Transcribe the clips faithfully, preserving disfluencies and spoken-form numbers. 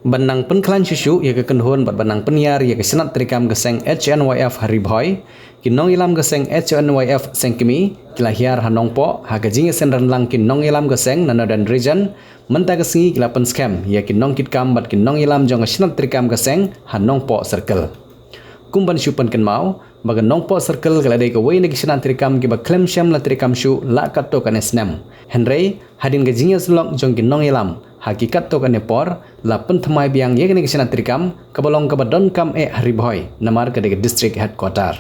Ban nang pynkhlaiñ shuh shuh ïa ka kynhun bad ban nang pynïar ïa ka shnat treikam ka seng H N Y F ha Ri Bhoi, ki nongïalam ka seng H N Y F Sengkmie ki la hiar ha Nongpoh ha ka jingïaseng ranlang ki nongïalam ka seng na Northern Region. Mynta ka sngi ki la pynskhem ïa ki nongkitkam bad ki nongïalam jong ka shnat treikam ka seng ha Nongpoh Circle. Kum ban shu pynkynmaw ba ka Nongpoh Circle ka la dei kawei na ki shnat treikam kiba khlem shym la treikam shuh la katto katne snem. Hynrei hadien ka jingïasyllok jong ki nongïalam ha ki katto katne por, la pynthymmai biang ïa kane ka shnat treikam kaba long kaba donkam eh ha Ri Bhoi, namar ka dei ka district headquarter.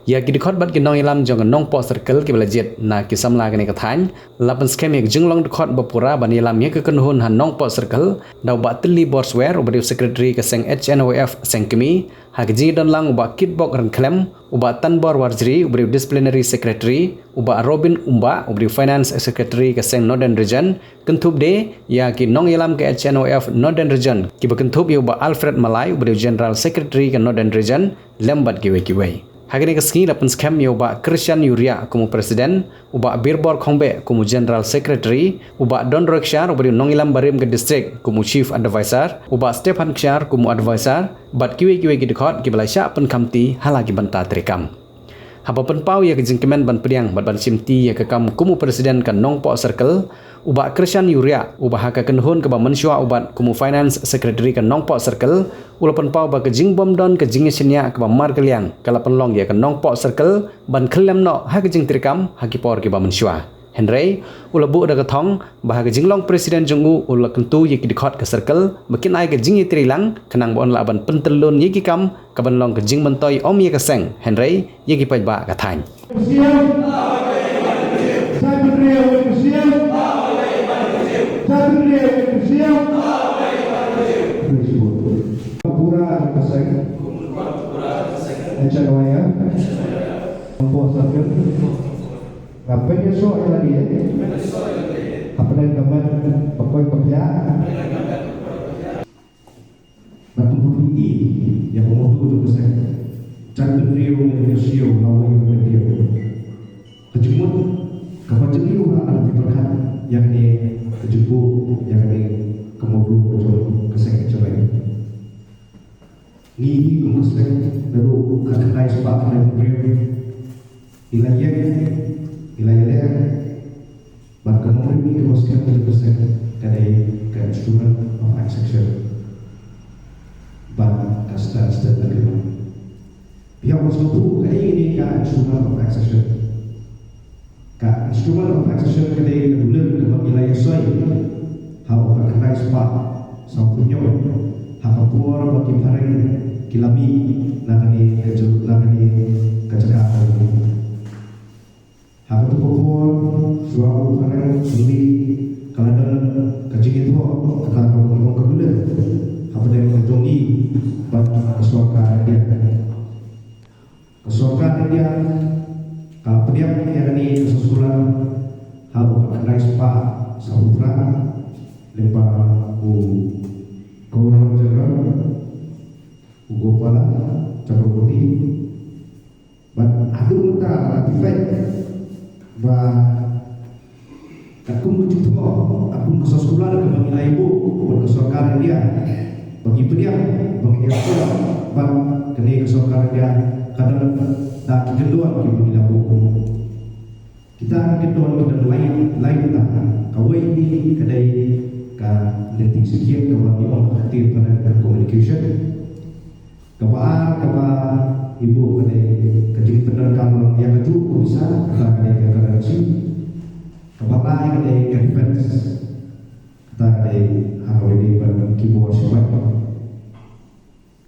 Ïa ki dkhot bad ki nongïalam jong ka Nongpoh Circle kiba la jied na ki samla kane ka thaiñ, la pynskhem ïa ka jinglong dkhot ba pura ban ïalam ïa ka kynhun ha Nongpoh Circle da u Bah Tylli Borswer, uba dei u secretary ka seng H N Y F Sengkmie, ha ka jingdon lang u Bah Kitbok Rynkhlem, u Bah Tanbor Warjri, uba dei u disciplinary secretary, u Bah Robin Umbah, uba dei u finance secretary ka seng Northern Region. Kynthup de ïa ki nongïalam ka H N Y F Northern Region kiba kynthup ïa u Bah Alfred Malai, uba dei u general secretary ka Northern Region, lem bad kiwei kiwei. Ha kane ka sngi la pynskhem ïa u Bah Christian Uriah kum u president, u Bah Birbor Khongbeh kum u general secretary, u Bah Don Roy Kshaar, uba dei u nongïalam barim ka district, kum u chief advisor, u Bah Stephan Kshaar kum u advisor, bad kiwei kiwei ki dkhot kiba la shah pynkhamti ha la ki bynta treikam. Haba pynpaw ïa ka jingkmen ban pdiang bad ban shimti ïa ka kam kum u president ka Nongpoh Circle, u Bah Christian Uriah, uba ha ka kynhun kaba mynshuwa u bat kum u finance secretary ka Nongpoh Circle, u la pynpaw ba ka jingbym don ka jingïashaniah kaba markylliang ka la pynlong ïa ka Nongpoh Circle ban khyllem noh ha ka jingtreikam ha ki por kiba mynshuwa. Hynrei u la buh da ka thong ba ha ka jinglong president jong u, u la kyntu ïa ki dkhot ka circle ba kin ai ka jingïatreilang khnang ba yn lah ban pyntyllun ïa ki kam kaban long ka jingmyntoi ym ïa ka seng, hynrei ïa ki paidbah ka thaiñ. Pura ka seng. Nongpoh Circle. Nga pynïasoh ïa lade hapdeng ka met ba koit ba khiah. Bad kum u pynïaid ïa ka mawduh jong ka seng, jan bynriew ne bynriew lawei bynriew. Ka jingmut kaba jylliew ha la ka pyrkhat ïa kane ka jingbuh ïa kane ka mawduh jong ka seng jong ngi. Ngi hi kum ka seng naduh ka khyndai spah khyndai phew hynriew ngi la ïeng, ngi la ïaleh. Bad ka nongrim kaba skhem ka seng ka dei ka Instrument of Accession bad ka Standstill Agreement. Phi hap ban sngewthuh kaei kane ka Instrument of Accession. Ka Instrument of Accession ka dei ka dulir kaba ngi la ïasoi ha u ka khyndai spah sawphew hynñiew, ha ka por ba ki phareng ki la mih na kane ka jylla, na kane ka jaka. Ha katu ka por, shuwa u phareng u mih, ka la don ka jingïathoh kata kaba ngi ong ka dulir hapdeng ka jong ngi bad ka sorkar India. Ka sorkar India ka la pdiang ïa kane ka soskular ha u ka khyndai spah sawphew phra lyngba u Governor General, u Gopala Chakraborty. Bad haduh mynta la pynlait ba katkum ka jingthoh, katkum ka soskular kaba ngi la ïabuh bad ka sorkar India ba ngi pdiang, ba ngi ïasoh bad kane ka sorkar India, ka don da ki kyndon kiba ngi la buh. Kita ki kyndon ki don lai, lai kita. Kawei ka dei ka lynti skhem kaba ngi ong ha ka ktien phareng ka communication. Kaba ar kaba ngi buh ka dei ka jingpyndonkam ïa kajuh ka pisa, kata ka dei ka currency. Kaba lai ka dei ka defense, kata ka dei ha kaba ïadei bad ki bor shipai.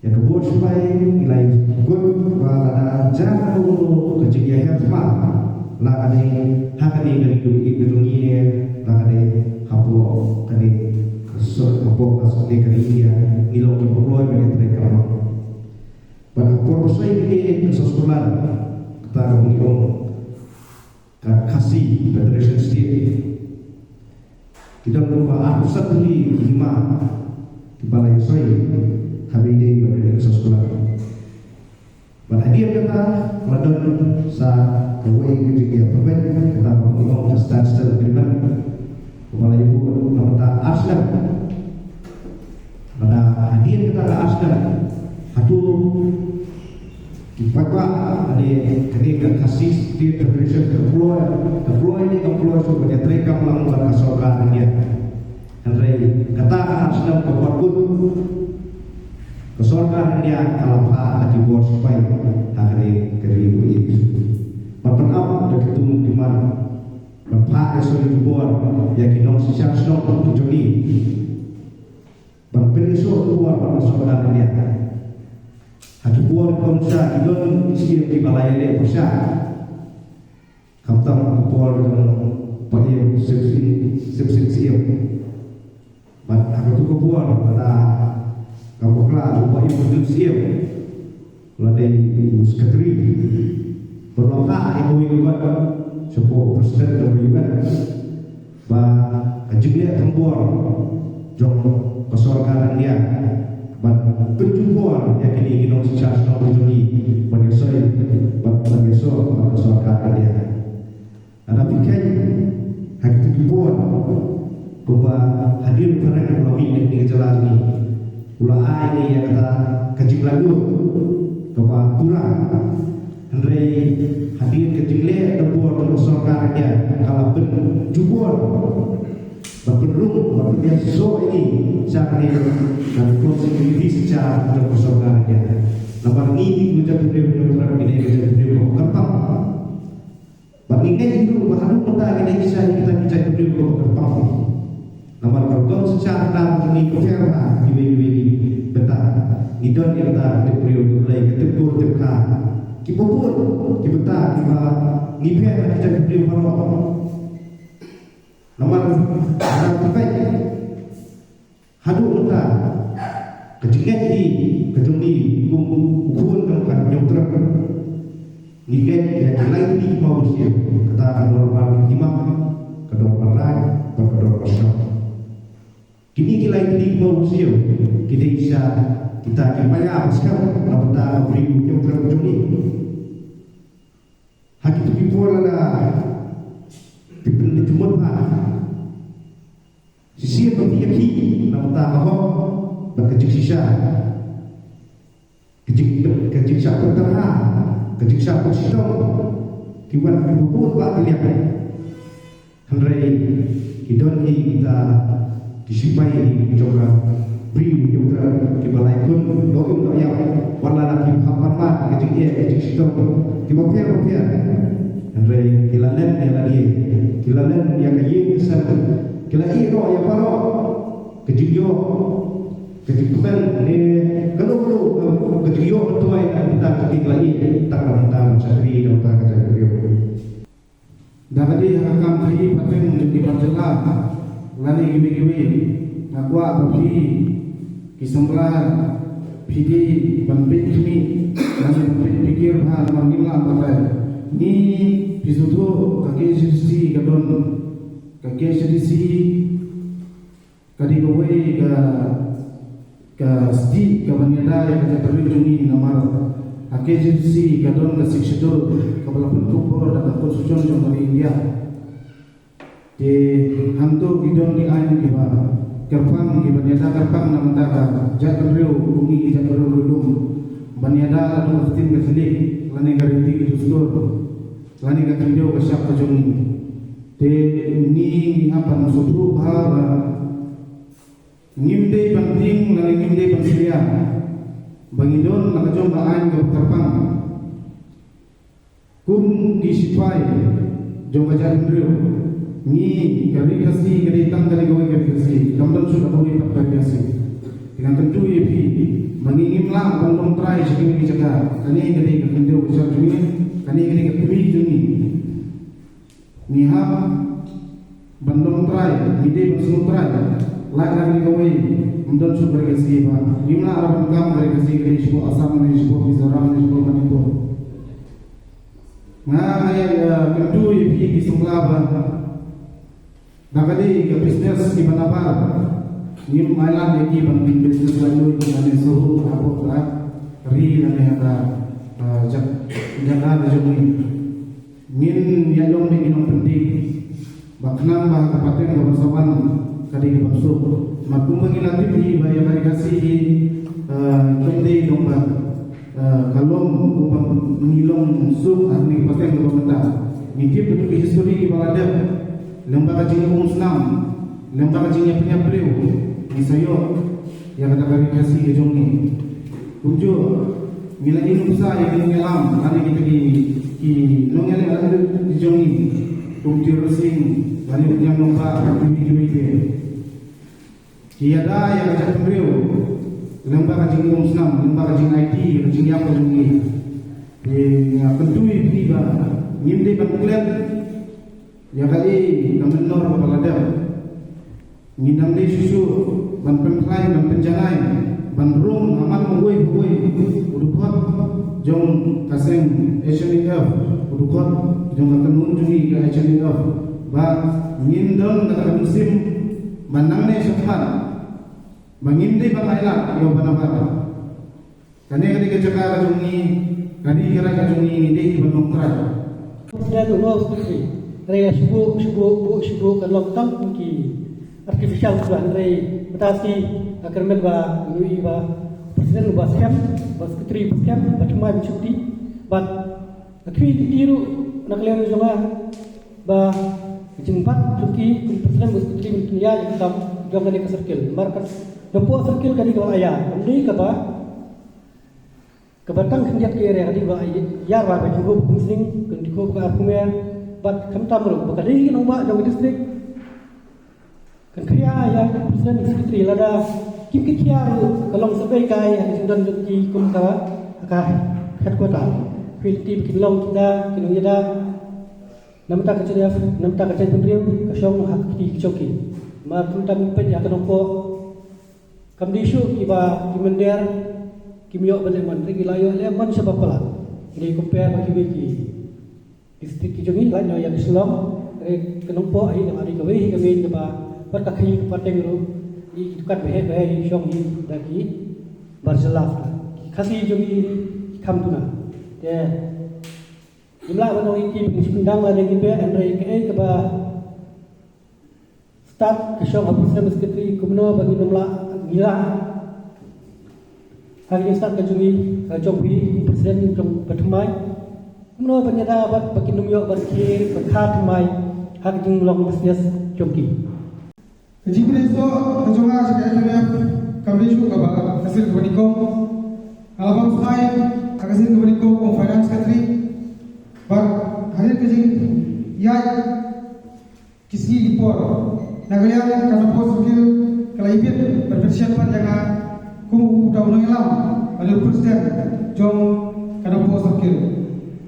Ïa ka bor shipai ngi la ïakut ba lada jan ka jingïahem thma, la ka dei ha kane ka ri ka jong ngi ne la ka dei hapoh kane ka sor, hapoh ka sor ne ka ri India, ngi long kiba kloi ban ïatreikam noh. Bad ha ka por ba soi kane ka soskular, kata kaba ngi ong ka Khasi Federation State, ki don kumba arphew san tylli ki hima kiba la ïasoi ha ba ïadei bad kane ka soskular. Bad hadien kata la don sa kawei ka jingïapynbeit, kata ba ngi ong ka Standstill Agreement, kaba la ïabuh na bynta ar snem. Federation ka kloi, ka kloi ne ka kloi shuh ban ïatrei kam lang bad ka sorkar India. Hynrei kata ka ar snem ka bad kut ka sorkar India ka la phah da ki bor sipai ha kane ka ri u ïeit. Bad ban ap da ki tum ki mar ban phah ïa soi ki bor ïa ki nongsynshar shnong ki jong ngi. Ban pynïasoh ki bor bad ka sorkar India. Ha ki bor ki bym sha ki don ki siem kiba la ïaleh pyrshah. Khamtam ki bor jong u paidbah sep sien sep sien siem. Bad ha katu ka bor lada ka bakla u paidbah sep sien. Lada u secretary. Bad la phah ïa uwei u kot shapoh u president jong u U N. Ba ka jingleh thombor jong ka sorkar India ban pynjubor ïa kine ki nongsynshar shnong jong ngi ban ïasoi ban ban ïasoi bad ka sorkar India. Lada phi kheiñ ha kito ki por kumba hadien phareng u la mih na kane ka jylla jong ngi. U la ai ngi ïa kata ka jinglaitluid kaba pura. Hynrei hadien ka jingleh thombor jong ka sorkar India ka la pynjubor ba pynrung ba pynïasoh ïa ngi sha kane ka responsibility shisha jong ka sorkar India. Namar ngi ki jaitbynriew ngi la trap ïa kane ka jaitbynriew kaba kyrpang. Bad ngi ngeit hi ruh ba haduh mynta ngi dei shisha ïa kita ki jaitbynriew kiba kyrpang. Namar ka rukom synshar kyrdan jong ngi ka pher bha kiwei kiwei ki bynta. Ngi don ïa kita ki tip briew tip Blei, ki tip kur tip kha, kiba bun ki bynta kiba ngi pher na ki jaitbynriew baroh. Namar lada phi peit haduh mynta ka jingngeit hi ka jong ngi kum u khun jong ka Hynñiewtrep. Ngi ngeit ïa ki lai tylli ki mawbyrsiew, kata ka dorbar hima, ka dorbar raid bad ka dorbar shong. Kine ki lai tylli ki mawbyrsiew ki dei sha kita ki paidbah skhem na bynta ka briew Hynñiewtrep jong ngi. Ha kito ki por lada phi pynjumut bha shisien ba phi ïakhih na bynta ka hok bad ka jingshisha, ka jing ka jingshah pynthikna, ka jingshah pynshitom, ki wan kiba bun bah ki liang. Hynrei ki don hi kita ki sipai jong ka briew Hynñiewtrep kiba la ïakhun dohnud dohïap wat la ki hap ban mad ka jingeh ka jingshitom kiba pher ba pher. Hynrei ki la len ïa lade, ki la len ïa ka ïing ka sem, ki la ïeh noh ïa baroh ka jingïoh, ka jingkmen ne kano kano ka jingïoh ka tuwai na bynta ka jinglaitluid tang na bynta ka shakri na bynta ka jinglaitluid. Da ka dei ha ka kam khaïi pateng jong ki bar jylla lane kiwei kiwei, nga kwah ba phi ki samla phi dei ban peit khmih lane ban peit pyrkhat bha namar ngim lah ban batai. Ngi phi sngewthuh ka K H A D C ka don, ka K H A D C ka dei kawei ka, ka stieh kaban ïada ïa ka jaitbynriew jong ngi namar ha K H A D C ka don ka Sixth Schedule kaba la pynkup bor da ka Constitution jong ka ri India. Te hangto ki don ki aiñ kiba kyrpang kiban ïada kyrpang na bynta ka jaitbynriew kum ngi ki jaitbynriew lulum ban ïada la ka ktien ka thylliej lane ka riti ka dustur lane ka khyndew ka shap ka jong ngi. Te ngi ngi hap ban sngewthuh bha ba ngim dei ban tieng lane ngim dei ban slia ba ngi don la ka jong ka aiñ kaba kyrpang. Kum ki sipai jong ka jaitbynriew ngi ka ri Khasi ka dei tang kane kawei ka ri Khasi, kam don shuh kawei pat ka ri Khasi. Te nga kyntu ïa phi ba ngi ngim lah ban long trai sha kiwei ki jaka. Kane ka dei ka khyndew ka shap jong ngi, kane ka dei ka kmie jong ngi. Ngi hap ban long trai, ngi dei ban sngewtrai. Lait na kane kawei ym don shuh ka ri Khasi ba ngim lah ban kam ka ri Khasi, ka dei shapoh Assam ne shapoh Mizoram ne shapoh Manipur. Nga nga ïa kyntu ïa phi ki samla ba da ka dei ka business kiba nabar ngim ailad ïa ki ban business laitluid lane shuh hapoh ka ri lane ha ka jaka ka jong ngi. Ngin ïaid long bad ki nongpyndih ba khnang ba ha ka pateng kaba sa wan ka dei kaba suk. Namar kumba ngi la tip hi ba ïa ka ri Khasi hi kam dei long ba Ka long kumba ngi long suk ha kane ka pateng kaba mynta. Ngi tip ba ki histori kiba la dep, lyngba ka jingïaumsnam, lyngba ka jingïapynïap briew, ngi sa ïoh ïa kata ka ri Khasi ka jong ngi. Kumjuh ngi la ïoh nuksa ïa ki nongïalam lane kita ki nongïaleh lane ki jong ngi, kum Tirot Sing lane u Niang Nongbah, kiwei kiwei. Ki ïada ïa ka jaitbynriew lyngba ka jingïaumsnam, lyngba ka jingaiti, ka jingïap ka jong ngi. Te nga kyntu ïa phi ba ngim dei ban klet ïa kaei ka mynnor kaba la dep. Ngin nang dei shuh shuh ban pynkhlaiñ, ban pynjanai, ban rung ha man uwei pa uwei u dkhot jong ka seng H N A F, u dkhot jong ka kynhun jong ngi ka H N A F, ba ngin don kata ka mynsiem ban nangne shakhmat, ba ngim dei ban ailad ïa uba nabar. Kane ka dei ka jaka ka jong ngi, ka dei ka jaka ka jong ngi, ngi dei ban nongtrai. President u Nongbuh Secretary, hynrei shuh shuh shuh shuh ka long tang ki artificial tu, hynrei mynta shi ka kyrmen ba ngi ïohi ba President ba skhem, ba Secretary ba skhem, ba thymmai ba shuti, bad ka khmih ki ruh na ka liang jong nga ba ka jingbat jong ki kum President ba Secretary ban pynïaid ïa ka kam jong kane ka circle. Namar ka Nongpoh circle ka dei kaba ïar, kam dei kaba Kaba tang khyndiat ka area ka dei ba ïar ba ka jingkhup kum sning, ka jingkhup ka arphew mer, bad khamtam ruh ba ka dei ka nongbah jong ka district. Kan khia ïa ka president secretary lada kim khia ruh ka long sa bei kai ha ka jingdon jong ki kum ka ka headquarter. Phi lynti ba kin long kita ki nongïada. Namar ka H D F, namar ka jaitbynriew ka shong ha ka kti ka jong ki. Namar khamtam peit ïa ka Nongpoh. Kam dei shuh kiba ki mynder kim ïoh ban leh mon, hynrei ki la ïoh leh mon shibun palat. Hynrei compare bad kiwei ki district ki jong ngi, lait noh ïa ka Shillong, hynrei ka Nongpoh hi ka dei kawei hi ka main kaba bad ka khaii ka pateng ruh, ki dukan ba heh ba heh hi shong hi da ki bar jylla. Ki Khasi jong ngi hi ki kham duna. Te ngim lah ban ong ïa ki pynshong dang lane ki beh, hynrei kaei kaba stad ka shong ha president secretary, kumno ba ngin ym lah, ngi lah ha ka jingstad ka jong ngi, ka jong phi president jong ba thymmai, kumno ban ïada bad ba kin ym ïoh ban khie ban kha thymmai ha ka jinglong business jong ki. Ka jingpynïasoh ka jong nga sha ka H N A F kam dei shuh kaba ka sien kaba nyngkong. Nga la bam smai ha ka sien kaba nyngkong kum finance secretary. Bad hadien ka jingïaid ki sngi ki por, na ka liang ka Nongpoh Circle ka la ibit ban pynshai pat ïa nga kum uta u nongïalam bad u president jong ka Nongpoh Circle.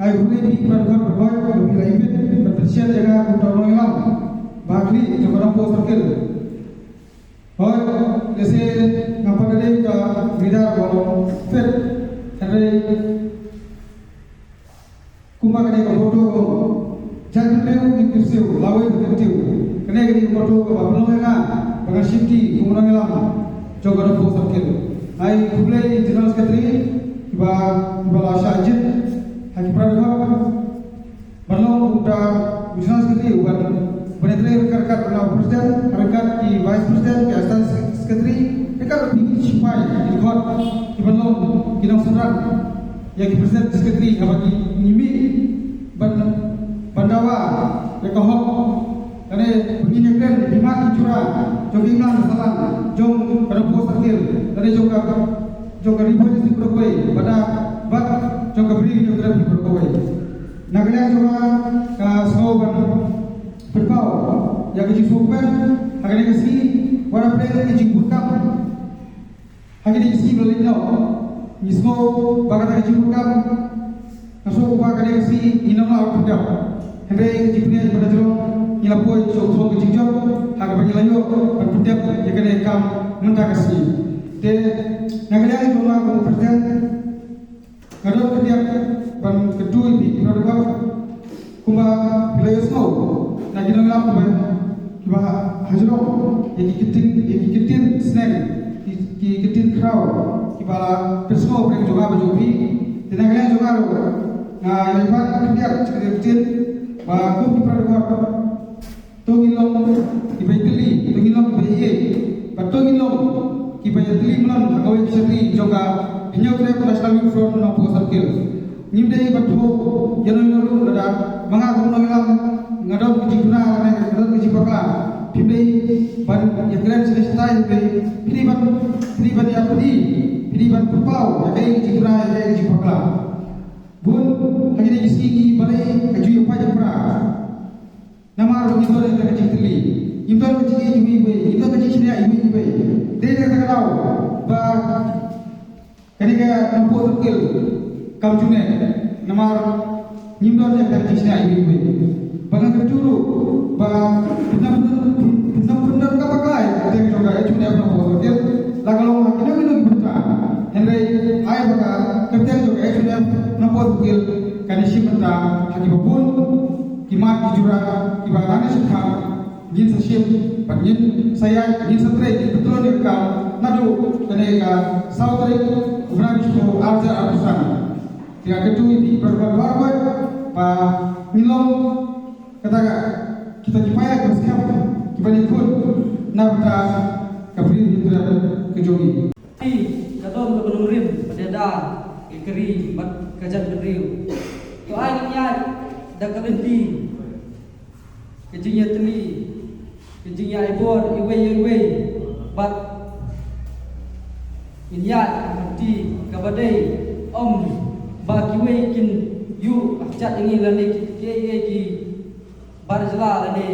Ai khublei ïa phi para dkhot ba phi la ibit ban pynshai ïa nga kum uta u nongïalam ba khlieh jong ka Nongpoh Circle. Hooid, lehse ngam pat dei ka leader ba long fit, hynrei kumba kane ka motto ka ong, jaitbynriew ngin kyrsiew, lawei ba kyntiew. Kane ka dei ka motto kaba pynlong ïa nga ba ngan shim kti kum u nongïalam jong ka Nongpoh Circle. Ai khublei ïa i General Secretary kiba, kiba la shah jied ha ki para dkhot. Ban long kumta u General Secretary uban, uban ïatrei ryngkat ryngkat bad u President, ryngkat ki Vice President, ki Assistant Secretary, ryngkat bad ki shipai, ki dkhot, ki ban long ki nongsynran ïa ki President Secretary haba ngi mih ban, ban dawa ïa ka hok. Lane ba ngin ïakren, ki mat ki jura jong ki imlang ki sahlang jong ka Nongpoh Circle, lane jong ka, jong ka Ri Bhoi District baroh kawei, bad na, bad jong ka Bri Hynñiewtrep baroh kawei. Na ka liang jong nga, nga sngew ban pynpaw ïa ka jingsngewkmen ha kane ka sngi, wat hapdeng ka jingbun kam ha kane ka sngi ba la leit noh. Ngi sngew ba kata ka jingbun kam, nga sngew ba kane ka sngi ngin ym lah ban pynjop. Hynrei ka jingpynïaid ba la jrong, ngi la poi sha u thong ka jingjop ha kaba ngi la ïoh ban pyndep ïa kane ka kam mynta ka sngi. Te na ka liang jong nga kum u President, nga don ka diak ban kyntu ïa phi ki para dkhot, kumba phi la ïohsngew na ki nongïalam kiba, kiba ha jrong ïa ki ktien, ïa ki ktien sneng, ki, ki ktien khraw kiba la pynsngew pyrshah jong nga bad jong phi. Te na ka liang jong nga ruh nga ïa ban kyndiat ïa ki ktien ba kum ki para dkhot, to ngin long kiba ïatylli, to ngin long kiba ïeit, bad to ngin long kiba ïatylli mlien ha kawei Secretary jong ka Hynñiewtrep National Youth Front Nongpoh Circle. Ngim dei ban thoh ïano ïano ruh lada ma nga kum u nongïalam nga don ka jingduna lane nga don ka jingpakla. Phim dei ban ïakren shisha shisha, phim dei, phim dei ban, phim dei ban ïa, phim dei, phim dei ban pynpaw ïa kaei ka jingduna, ïa kaei ka jingpakla. Bun ha kine ki sngi ki balei ka ju ïa pait ïa pra. Namar ngim don ïa ka jingtylli, ngim don ka jingïeit iwei iwei, ngim don ka jingshaniah iwei iwei. Dei na kata ka daw ba kane ka Nongpoh Circle kam ju neh, namar ngim don ïa ka jingshaniah iwei iwei. Ba ngan kyntu ruh ba pyndonkam, pyndonkam ka bakla ïa ka kyrteng jong ka H Y N F Nongpoh Circle la ka long ha kino kino ki bynta. Hynrei ai ba ka kyrteng jong ka H Y N F Nongpoh Circle kan ïashim bynta ha kiba bun ki mat ki jura kiba nangne shakhmat ngin sa shim bad ngin sa ïaid, ngin sa trei, ngin pyntrei ïa ka kam naduh kane ka saw tarik u bnai Naiwieng ar hajar arphew san. Te nga kyntu ïa phi baroh baroh ba ngin long kata ka, kita ki paidbah kiba skhem, kiban ïakhun na bynta ka Bri Hynñiewtrep ka jong ngi. Ka don kaba nongrim bad ïada ïa ka ri bad ka jaitbynriew. To ai ngin ïaid da ka lynti ka jingïatylli, ka jingïaibor iwei ïa iwei bad ngin ïaid ha ka lynti kaba dei, ym ba kiwei kin ïuh ha kjat ïa ngi lane ki, kiei kiei ki bar jylla lane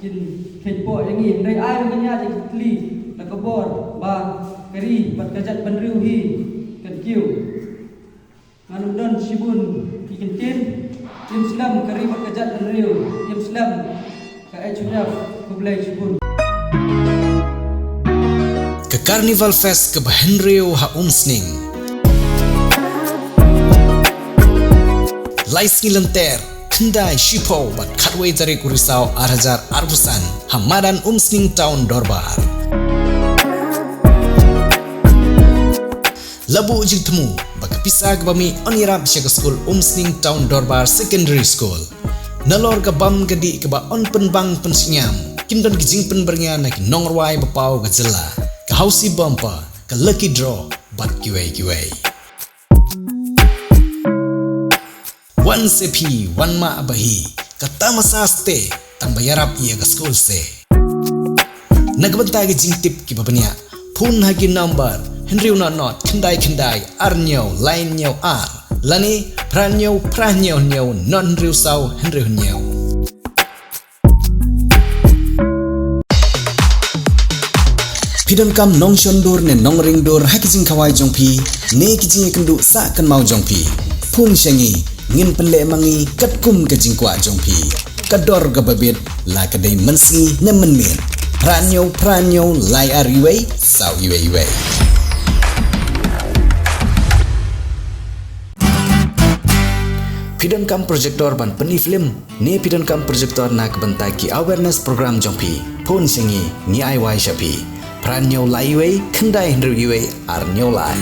kin kheiñpoh ïa ngi. Hynrei ai ba ngin ïaid ïa ki tylli da ka bor ba ka ri bad ka jaitbynriew hi kan kiew. Ngan ym don shibun ki kyntien. Ïa slem ka ri bad ka jaitbynriew, ïa slem ka H Y N F. Khublei shibun. Ka Carnival Fest kaba hynriew ha Umsning. Lai sngi lynter, khyndai, shiphew bad khatwei tarik u Risaw ar hajar arphew san ha madan Umsning Town Dorbar. La buh jingthmu ba ka pisa kaba mih yn ïarap sha ka skul Umsning Town Dorbar Secondary School. Nalor ka bam ka dih kaba yn pynbang pynshngiam, kin don ki jingpynbyrngia na ki nongrwai ba paw ka jylla, ka Housie Bumper, ka Lucky Draw bad kiwei kiwei. Wan se phi, wan mah ba hi, ka tamasa ste, tang ba ïarap ïa ka skul se. Na ka bynta ki jingtip kiba bniah, phone ha ki number hynriew nod nod khyndai khyndai ar hynñiew lai hynñiew ar lane phra hynñiew phra hynñiew hynñiew nod hynriew saw hynriew hynñiew. Phi donkam nongshon dur ne nongring dur ha ki jingkhawai jong phi ne ki jingïakynduh sah kynmaw jong phi? Phone sha ngi, ngin pynleh ma ngi katkum ka jingkwah jong phi. Ka dor kaba bit, la ka dei mynsngi ne mynmiet. Phra hynñiew phra hynñiew lai ar iwei saw iwei iwei. Phi donkam projector ban pyni film ne phi donkam projector na ka bynta ki awareness program jong phi? Phone sha ngi, ngi ai wai sha phi. Phra hynñiew lai iwei khyndai hynriew iwei ar hynñiew lai.